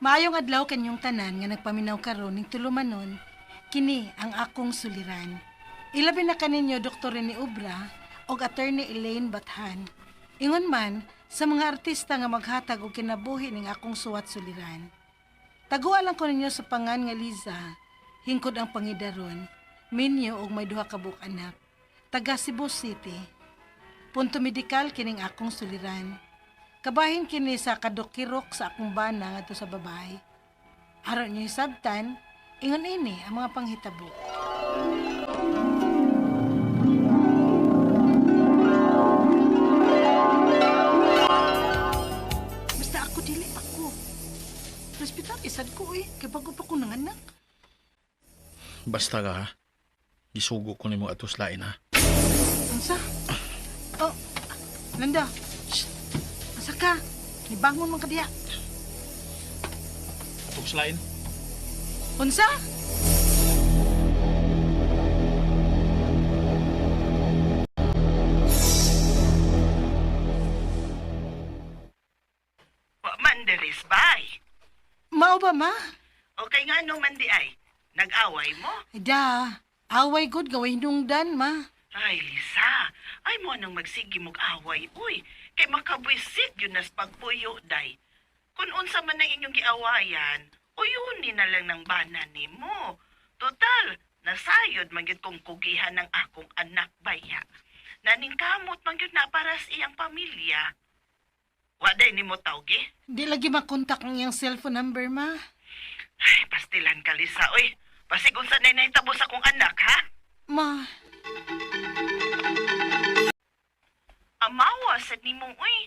Maayong adlaw kanyong tanan nga nagpaminaw karon ning tulumanon, kini ang akong suliran. Ilabi na kaninyo Dr. Rene Obra og Attorney Elaine Bathan. Ingon man sa mga artista nga maghatag og kinabuhi ning akong suwat suliran. Taguan lang ko ninyo sa pangan nga Liza, hingkod ang pangidaron, minyo og may duha ka buok anak. Taga Cebu City. Punto medikal kining akong suliran. Kabahin kini sa kadukirok sa akong bana ngadto sa babae. Aron niyo hisabtan, ingon ini ang mga panghitabo. Basta ako dili ako. Respetar isad ko eh, kay bago pa ko nanganak. Basta ka ha. Gisugo ko nimo atos lain ha. Unsa? Oh, Nanda. Shh. Asa ka? Nibangon man ka diya. Atos lain? Unsa? Wa man deris bay. Mao ba ma? Okay nga no man di ay. Nag-away mo? Ay da, away gud gaway hinungdan ma. Ay, Lisa, ay mo nang magsige mog away, uy. Kay makabwisit yun nas pagpuyo, day. Kung unsa man ang inyong giawayan, uyuni na lang ng bana nimo. Total, nasayod man gyud kong kugihan ng akong anak baya. Naning kamot man gyud na para sa iyang pamilya. Wa day nimo tawgi? Di lagi makontak ang iyang cellphone number ma. Ay, pastilan ka, Lisa, uy. Basig unsa na nahitabo sa akong anak, ha? Ma, Amawa sad nimong uy.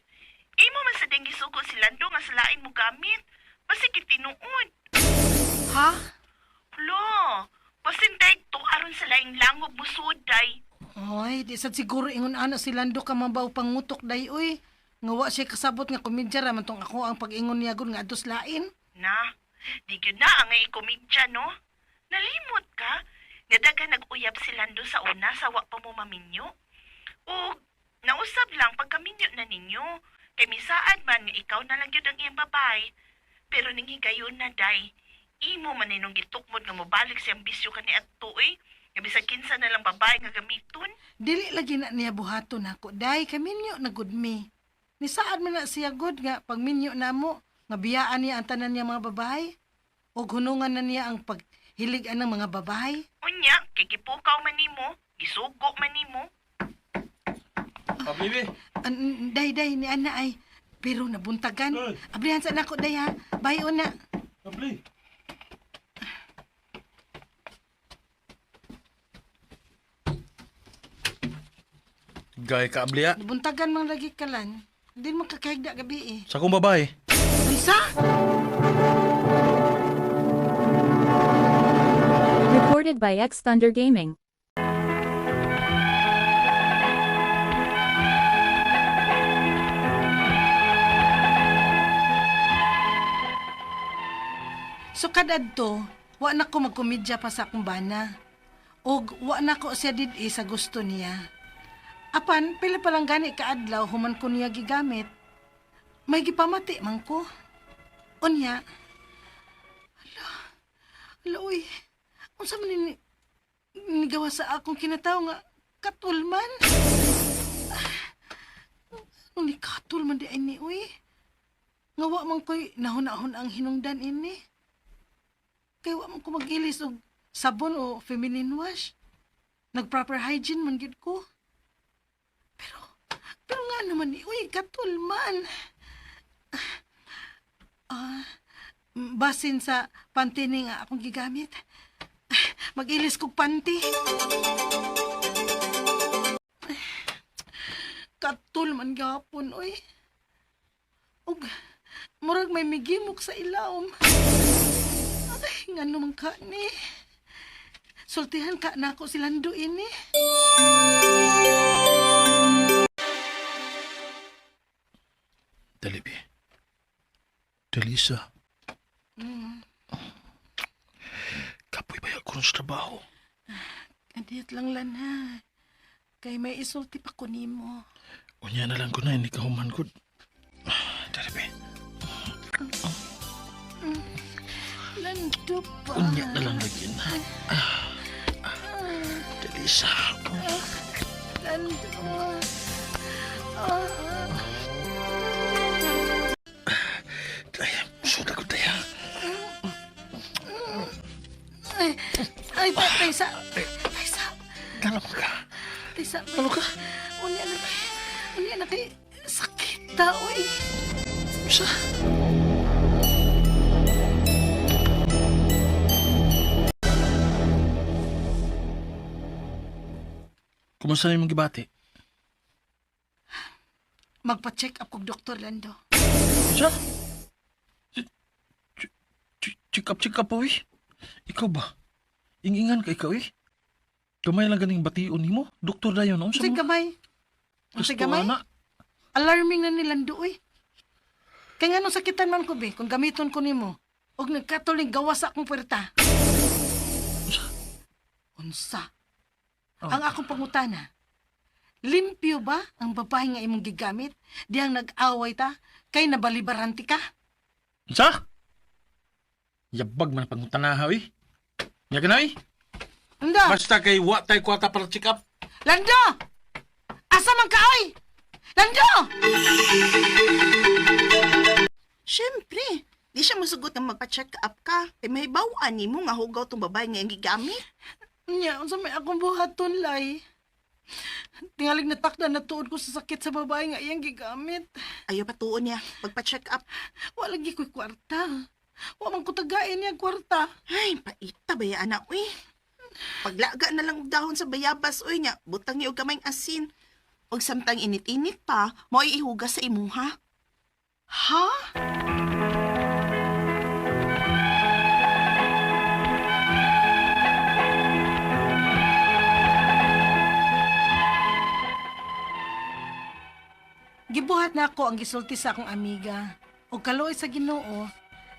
Imo man sad ang gisugo si Lando nga sa lain mo gamit. Basig tinuod. Ha? Lo, basin to aron sa laing langob mo suday. Oy, di sad siguro ingon ana si Lando ka mabaw pangutok day oy. Nga wa siya kasabot nga komedya ra man tong ako ang pag-ingon niya gud nga adtos lain. Na, di gyud na ang komedya no. Nalimot ka nga daghan nag-uyab si Lando sa una sa wa pa mo maminyo. O nausab lang pagkaminyo na ninyo. Kay misaad man nga ikaw na lang gyud ang iyang babay. Pero ning higayon na day, imo man ninong gitukmod nga mobalik siyang bisyo kani adto eh. Nga bisag kinsa na lang babay nga gamiton. Dili lagi na niya buhaton nako day kay minyo na gud mi. Nisaad man na siya gud nga pagminyo namo nga biyaan niya ang tanan niya mga babae. Og hunungan na niya ang paghilig anang mga babae. Unya, kay gipukaw man nimo, gisugo man nimo. Baby. Day day ni ana ay pero nabuntagan. Ay. Ablihan sa nako day ha. Bayo na. Abli. Gay ka abli ha. Nabuntagan man lagi kalan. Hindi mo kakahigda gabi eh. Sa akong babae. Unsa? Recorded by X Thunder Gaming. So kadadto, wa na ko magkomedya pa sa akong bana. Og wa na ko siya did sa gusto niya. Apan, pila pa lang gani kaadlaw human ko niya gigamit. May gipamati man ko. Unya, ala, ala, uy, unsa man ni nigawa sa akong kinatawo nga katulman? Ah, ni katul man di ay ni, uy. Nga wa man ko'y nahunahon ang hinungdan ini. Kay wa man ko mag-ilis og sabon o feminine wash. Nag-proper hygiene man gid ko. Pero nga naman ni, uy, katul man. Ah, basin sa panty ni nga akong gigamit. Mag-ilis kog panty. Katul man gapon, uy. Ug, murag may migimok sa ilawom. Ay, ngano man ka ni. Sultihan ka na ako si Lando ini. Dali bi. Dali sa. Kapoy ba ako sa trabaho? Adiyot lang lan ha. Kay may isulti pa ko nimo. Unya na lang ko na, hindi ka human ko. Dali bi. Lando pa. Unya na lang lagi na. Dali sa. Lando. Ah. Ay, suda ko tayo. Ay, ay, taysa. Taysa. Gano'n ka? Taysa. Ano ka? Unya na. Unya na kay sakit ta, oy. Sa? Kumusta na imong gibati? Magpa-check up kog Dr. Lando. Sa? Check up, check up, oy. Ikaw ba? Ingingan ka ikaw, eh. Gamay lang ganing bation nimo. Doktor dayon, unsa Unsay mo? gamay? Unsay Gusto gamay? ana. Alarming na ni Lando, oy. Kay nganong sakitan man ko, be, kung gamiton ko nimo, og nagkatuling gawas sa akong puwerta. Unsa? Oh. Ang akong pangutana, limpyo ba ang babae nga imong gigamit? Dihang nag-away ta, kay nabalibaranti ka? Unsa? Yabag man ang pangutanaha, oy. Nya ganay? Lando! Basta kay wa tay kwarta para check up. Lando! Asa man ka, oy? Lando! Siyempre, di siya musugot nga magpa-check up ka. Kay may bawaan nimo nga hugaw tong babae nga iyang gigamit. Nya, unsa may akong buhaton, lay? Tingalig natakda na tuod ko sa sakit sa babae nga iyang gigamit. Ayaw patuon niya, magpa-check up. Wala lagi ko'y kwarta. Wa man ko tagain niya kwarta. Ay, paita ba ya, anak, uy. Paglaga na lang og dahon sa bayabas, uy nya, butang niyo og gamayng asin. Og samtang init-init pa, mo'y ihugas sa imuha. Ha? Gibuhat na ako ang gisulti sa akong amiga. O kaluoy sa Ginoo,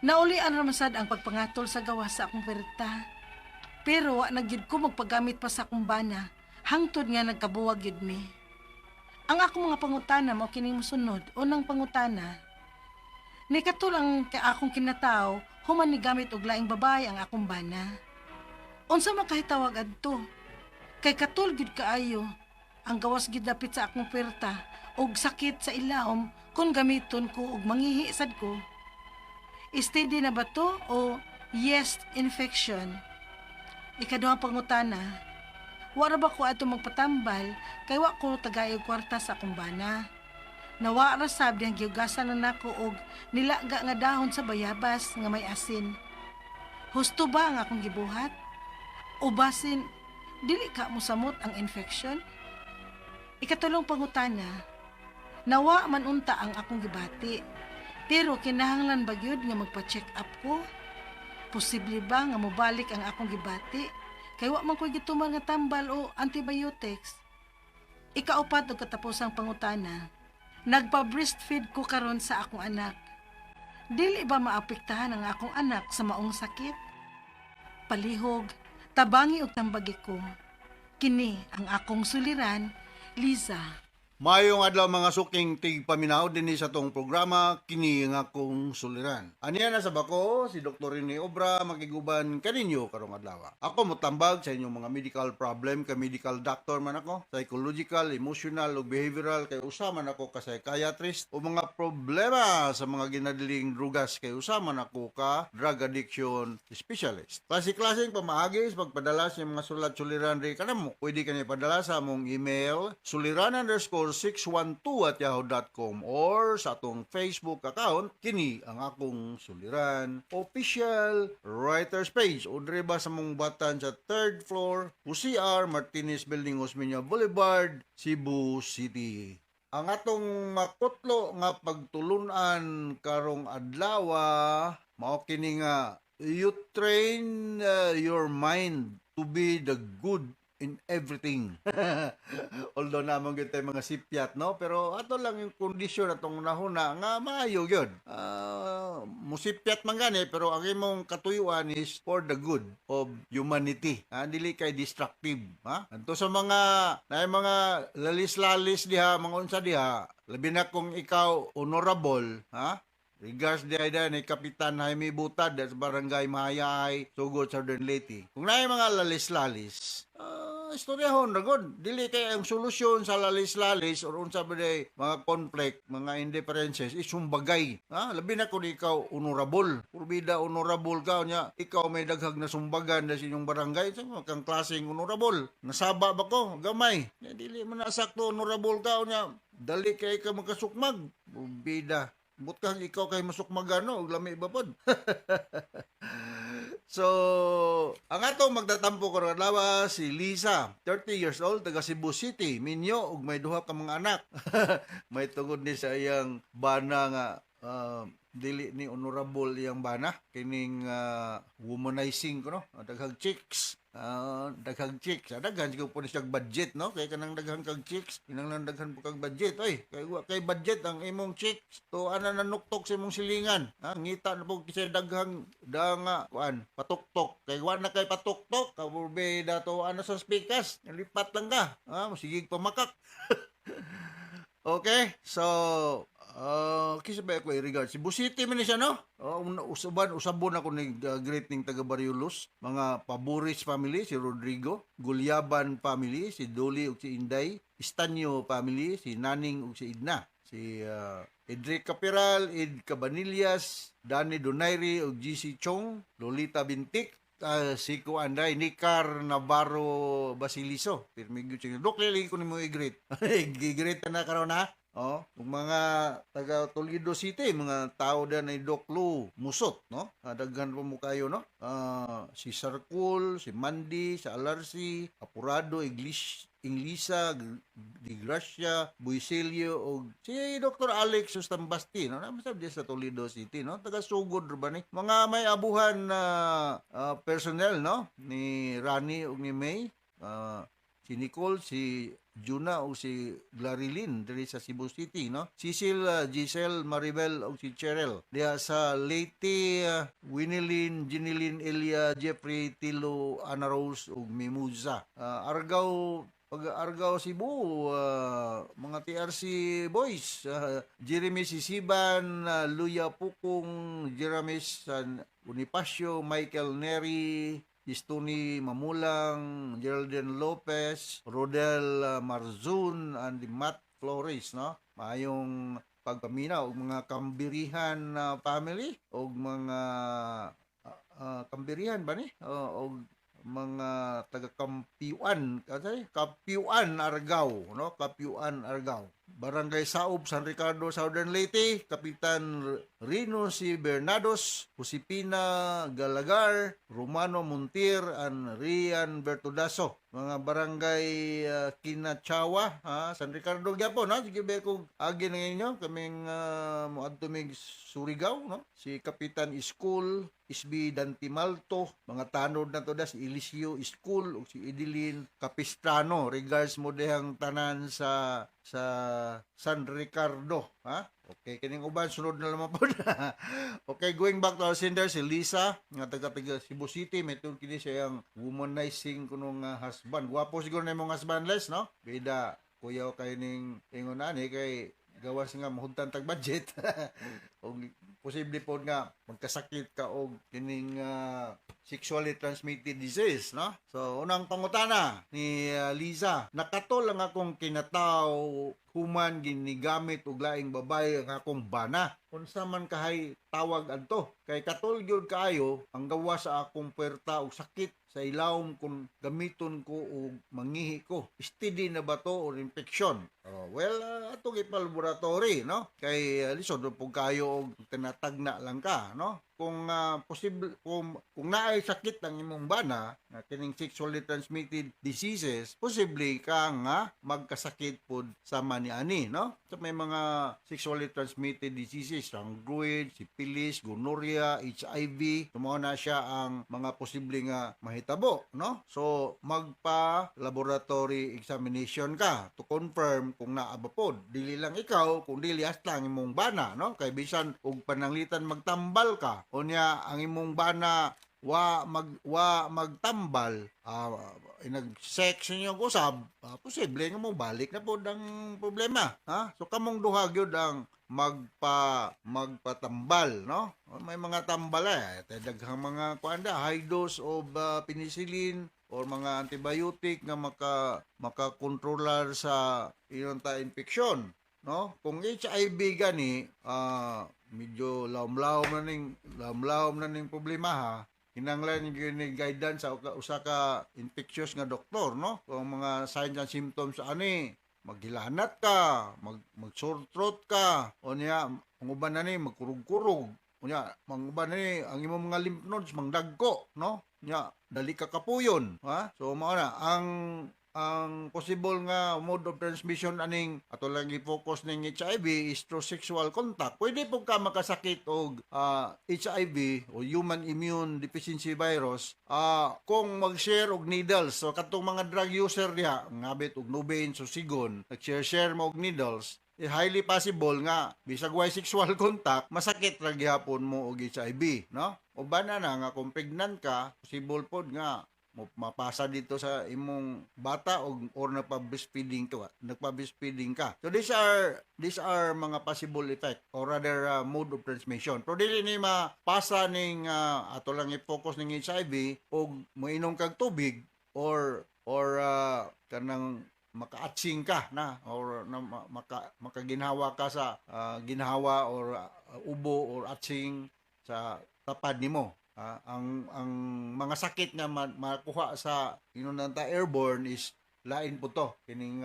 naulian ra man sad ang pagpangatol sa gawas sa akong perta. Pero wa na gyud ko magpagamit pa sa akong bana, hangtod nga nagkabuwag gyud mi. Ang akong mga pangutana mao kining mosunod. Unang pangutana, ni katul ang akong kinataw, human ni gamit og laing babae ang akong bana. Unsa man kahitawag adto? Kay katul gyud kaayo ang gawas gyud dapit sa akong perta og sakit sa ilawom kung gamiton ko og mangihi sad ko. Steady na ba to o yes infection? Ikaduhang pangutana, wara ba ko ato magpatambal kay wa ko tagay og kwarta sa akong bana. Nawa ra sab diyang giugasan na nako og nilaga nga dahon sa bayabas nga may asin. Husto ba ang akong gibuhat? O basin, dili ka mosamot ang infection? Ikatulong pangutana, nawa man unta ang akong gibati. Pero kinahanglan ba gyud nga magpa-check up ko? Posible ba nga mobalik ang akong gibati? Kay wa man ko'y gituman nga tambal o antibiotics. Ikaupat og katapusang pangutana, nagpa-breastfeed ko karon sa akong anak. Dili ba maapektahan ang akong anak sa maong sakit? Palihog, tabangi og tambagi ko. Kini ang akong suliran, Liza. Mayong adlaw mga suking tigpaminaw dinhi sa tong programa kini nga akong suliran. Aniya na sa bako si Dr. Rene Obra makiguban kaninyo karong adlaw. Ako motambag sa inyong mga medical problem kay medical doctor man ako, psychological, emotional ug behavioral kay usa man ako ka psychiatrist o mga problema sa mga ginadiling drugas kay usa man ako ka drug addiction specialist. Klase-klaseng pamaagi sa pagpadala sa inyong mga sulat suliran ri kanamo. Pwede kani padala sa among email suliran_612@yahoo.com or sa atong Facebook account kini ang akong suliran official writers page o diri ba sa mong batan sa third floor UCR Martinez Building, Osmeña Boulevard, Cebu City. Ang atong makutlo nga pagtulunan karong adlaw mao kini nga you train your mind to be the good in everything. Although naman gyud tayo mga sipyat, no? Pero ato lang yung kondisyon atong nahuna nga maayo gyud. Musipyat man gani pero ang imong katuyuan is for the good of humanity. Dili kay destructive, ha? Anto sa mga naay mga lalis-lalis diha, mga unsa diha, labi na kung ikaw honorable, ha? Regards di ay ni Kapitan Jaime Butad sa Barangay Mahayahay, Sugod, Southern Leyte. Kung naay mga lalis-lalis, istoryahon ra gud. Dili kay ang solusyon sa lalis-lalis or unsa ba day mga conflict, mga indifferences is sumbagay. Ha? Labi na kung ikaw honorable. Purbida honorable ka nya, ikaw may daghag na sumbagan na sa inyong barangay, sa mga kang klaseng honorable. Nasaba ba ko? Gamay. Ya, dili man na sakto honorable ka nya. Dali kay ka makasukmag. Purbida. Butkang ikaw kay masukmagan, no? Ug lami ba pod? So, ang atong magtatampo karon adlaw si Lisa, 30 years old, taga Cebu City, minyo ug may duha ka mga anak. May tungod ni sa iyang bana nga dili ni honorable iyang bana kining womanizing ko, no, daghang chicks. Daghang chicks. Daghan siguro po ni siyang budget, no? Kay kanang daghan kag chicks, kinahanglan daghan po kag budget. Oy, kay wa kay budget ang imong chicks, to ana nanuktok sa imong silingan. Ha, ngita na po kasi daghang danga kuan, patuktok. Kay wa na kay patuktok, kaburbe dato ana sa speakers. Lipat lang ka. Ha, sige pamakak. Okay, so kinsa ba ako i-regard? Cebu City man ni siya, no? Oh, usaban usabon ako ni great ning taga Barriulos, mga Paboris family, si Rodrigo, Gulyaban family, si Dolly ug si Inday, Istanyo family, si Naning ug si Idna, si Edric Capiral, Ed Cabanillas, Danny Donaire ug GC Chong, Lolita Bintik, si Kuanday, Nicar Navarro Basiliso. Pirmi gyud siya. Dok, lili ko nimo i-greet. I-greet na karon ha. Oh, ug mga taga Toledo City, mga tao da ni Doc Lou Musot, no? Daghan pa mo kayo, no? Si Sarkul, si Mandy, si Alarsi, Apurado, Iglis, Inglisa, Di Gracia, Buisilio, og si Dr. Alex Sustambasti, no? Nasa di sa Toledo City, no? Taga Sugod ra ba ni? Mga may abuhan na personnel, no? Ni Rani ug ni May, si Nicole, si Juna o si Glarilyn diri sa Cebu City, no? Cecil, Giselle, Maribel o si Cheryl. Diha sa Leyte, Winilyn, Jinilyn, Elia, Jeffrey, Tilo, Ana Rose ug Mimuza. Argao pag Argao Cebu, mga TRC boys, Jeremy Sisiban, Luya Pukong, Jeremy San Bonifacio, Michael Neri, Istoni Mamulang, Geraldine Lopez, Rodel Marzun, and Matt Flores, no? Maayong pagpaminaw og mga Kambirihan na family og mga Kambirihan ba ni? Og mga taga Kampiuan, kasi Kapiuan Argao, no? Kapiuan Argao. Barangay Saub, San Ricardo, Southern Leyte, Kapitan Rino C. Bernados, Josepina Galagar, Romano Montir, and Rian Bertudaso. Mga barangay Kinachawa, ha, San Ricardo gyapon, ha. Sige ba ko agi na inyo kaming moadto mig Surigao, no? Si Kapitan Iskul, Isbi Dantimalto, mga tanod na to da, si Eliseo Iskul ug si Idilin Capistrano. Regards mo dihang tanan sa San Ricardo, ha? Okay, kining uban sunod na naman po. Okay, going back to our sender si Lisa nga taga taga Cebu City, may tungod kini siya ang womanizing kuno nga husband. Gwapo siguro na imong husband, Les, no? Bida kuyaw kay ning ingon ani kay gawas nga mahuntan tag budget. Og posible pod nga magkasakit ka og kining sexually transmitted disease, no? So, unang pangutana ni Liza, nakatol ang akong kinataw human ginigamit og laing babae ang akong bana. Unsa man kahay tawag adto? Kay katol gyud kaayo ang gawas sa akong puwerta og sakit sa ilawom kung gamiton ko og mangihi ko. Steady na ba to or infection? Oh, well, atong ipa-laboratory, no? Kay lisod pug kayo og tinatagna lang ka, no? Kung posible kung naay sakit ang imong bana na kining sexually transmitted diseases, posible ka nga magkasakit pod sama ni ani, no? So may mga sexually transmitted diseases, chancroid, syphilis, gonorrhea, HIV, so mao na siya ang mga posible nga mahitabo, no? So magpa laboratory examination ka to confirm kung naa ba pod. Dili lang ikaw, kung dili hasta ang imong bana, no? Kay bisan og pananglitan magtambal ka, unya ang imong bana Wa magtambal, nag-sex ninyo usab, posible nga mo balik na pod ang problema, ha? So kamong duha gyud ang magpatambal, no? May mga tambal eh. Daghang mga kuan da, high dose of penicillin or mga antibiotic nga makakontrolar sa iyon ta infeksyon, no? Kung HIV gani, medyo lamlawm na ning problema, ha. Kinahanglan gyud ni guidance sa usa ka infectious nga doktor, no? Kung mga signs and symptoms ani, maghilanat ka, mag sore throat ka, o niya, ang uban na ni magkurog-kurog. Unya, ang uban na ni ang imong mga lymph nodes mangdagko, no? Nya, dali ka kapuyon, ha? So mao na ang possible nga mode of transmission aning ato lang i-focus ning HIV is through sexual contact. Pwede po ka makasakit og HIV o human immune deficiency virus kung mag-share og needles. So katong mga drug user diha, ngabit og Nubain, Susigon, nag-share-share mo og needles, eh, highly possible nga bisag way sexual contact, masakit ra gihapon mo og HIV, no? Uban na na nga kung pregnant ka, possible pod nga mo mapasa dito sa imong bata og or nagpa-breastfeeding ka. So these are mga possible effect or rather mode of transmission, pero dili ni mapasa ning ato lang i-focus ning HIV og moinom kag tubig or kanang makaatsing ka na or na, makaginhawa ka sa ginhawa or ubo or atsing sa tapad nimo. Ang mga sakit nga makuha sa inon ta airborne is lain po to, kining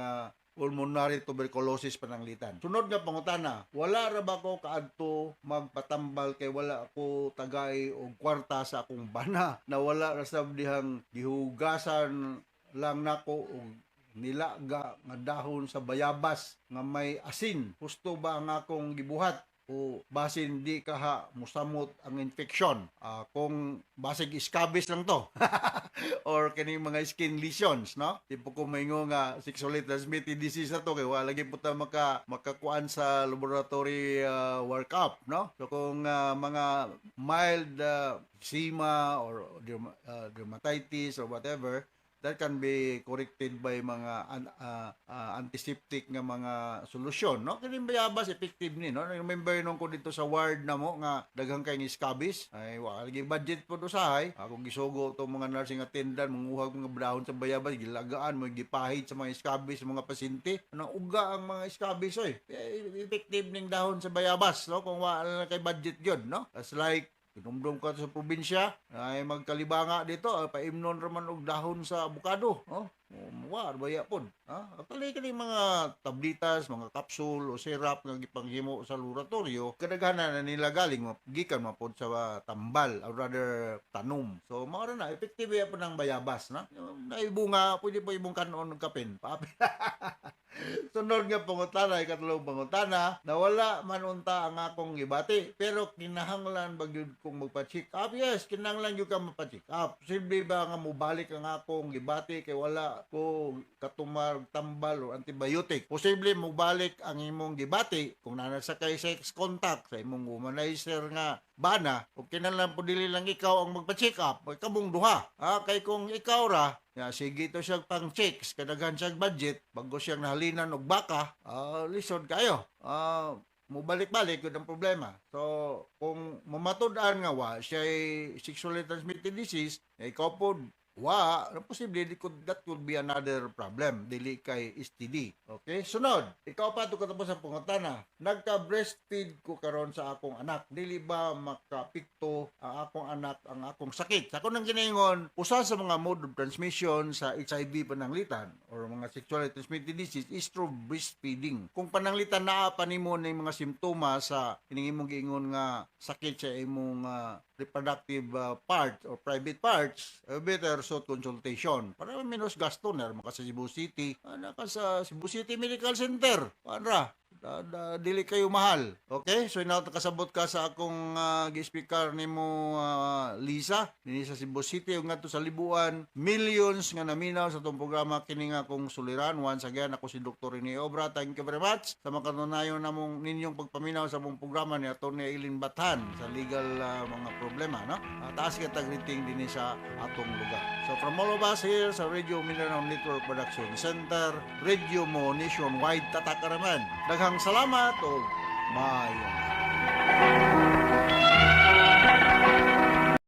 pulmonary tuberculosis pananglitan. Sunod nga pangutana, wala ra ba ko kaadto magpatambal kay wala ko tagay og kwarta sa akong bana, na wala ra sab dihang gihugasan lang nako og nilaga nga dahon sa bayabas nga may asin? Husto ba ang akong gibuhat o basin di kaha musamot ang infection? Kung basig scabies lang to or kining mga skin lesions, no, di po ko maingo nga sexually transmitted disease na to kay wala lagi po ta makakuan sa laboratory workup, no? So kung mga mild eczema or dermatitis or whatever, that can be corrected by mga antiseptic nga mga solusyon, no? Kining bayabas, effective ni, no? Remember nung ko dito sa ward na mo nga daghan kay scabies, ay wa lagi budget po usahay, akong gisugo to mga nursing attendant manguhag mga dahon sa bayabas, gilagaan mo, gipahid sa mga scabies sa mga pasyente. Anong uga ang mga scabies oy. Eh, effective ning dahon sa bayabas, no, kung wala na kay budget gyud, no? As like Kinumdum ka sa probinsya, ay magkalibanga dito, paimnon raman og dahon sa abukado, no? Wa baya pod. Ha? Actually kini mga tablitas, mga kapsul o syrup nga gipanghimo sa laboratorio, kadaghanan na nila galing gikan man pod sa tambal or rather tanom. So mao ra na, effective ya pod ng bayabas, na. Naibunga, pwede pa imong kanon og kapin. Papi. Sunod nga pangutana, ikatlong pangutana, nawala man unta ang akong gibati, pero kinahanglan ba gyud kong magpa-check up? Yes, kinahanglan gyud ka magpa-check up. Posible ba nga mobalik ang akong gibati kay wala ko katumar tambal o antibiotic? Posible mobalik ang imong gibati kung naa sa kay sex contact sa imong womanizer nga bana, ug kinahanglan po dili lang ikaw ang magpa-check up, kamong duha. Ah, kay kung ikaw ra, ya, sige to siya pang checks, kadaghan siyang budget, bago siyang nahalinan og baka, lisod kayo. Mubalik-balik yun ang problema. So, kung mamatud-an nga wa siya sexually transmitted disease, eh, ikaw po wa, posible that could be another problem, dili kay STD. Okay? Sunod, ikaw pa to katapos ang pangutana. Nagka-breastfeed ko karon sa akong anak. Dili ba makapikto ang akong anak ang akong sakit? Sa akong nang ginaingon, usa sa mga mode of transmission sa HIV pananglitan or mga sexually transmitted disease is through breastfeeding. Kung pananglitan naa pa nimo ning mga simptomas sa kining imong giingon nga sakit sa imong reproductive part or private parts, better sought consultation para minus gasto na maka sa Cebu City, naka sa Cebu City Medical Center. Kuan ra. Dili kayo mahal. Okay? So inaw kasabot ka sa akong gi-speaker nimo, Lisa dinhi sa Cebu City ug ngadto sa Libuan, millions nga naminaw sa atong programa, kini nga akong suliran. Once again, ako si Dr. Rene Obra. Thank you very much sa makanunayon namong ninyong pagpaminaw sa among programa ni Atty. Eileen Bathan sa legal mga problema, no? Taas kita greeting dinhi sa atong lugar. So from all of us here sa Radio Mindanao Network Production Center, radio mo nationwide, tatak raman. Daghang salamat ug maayong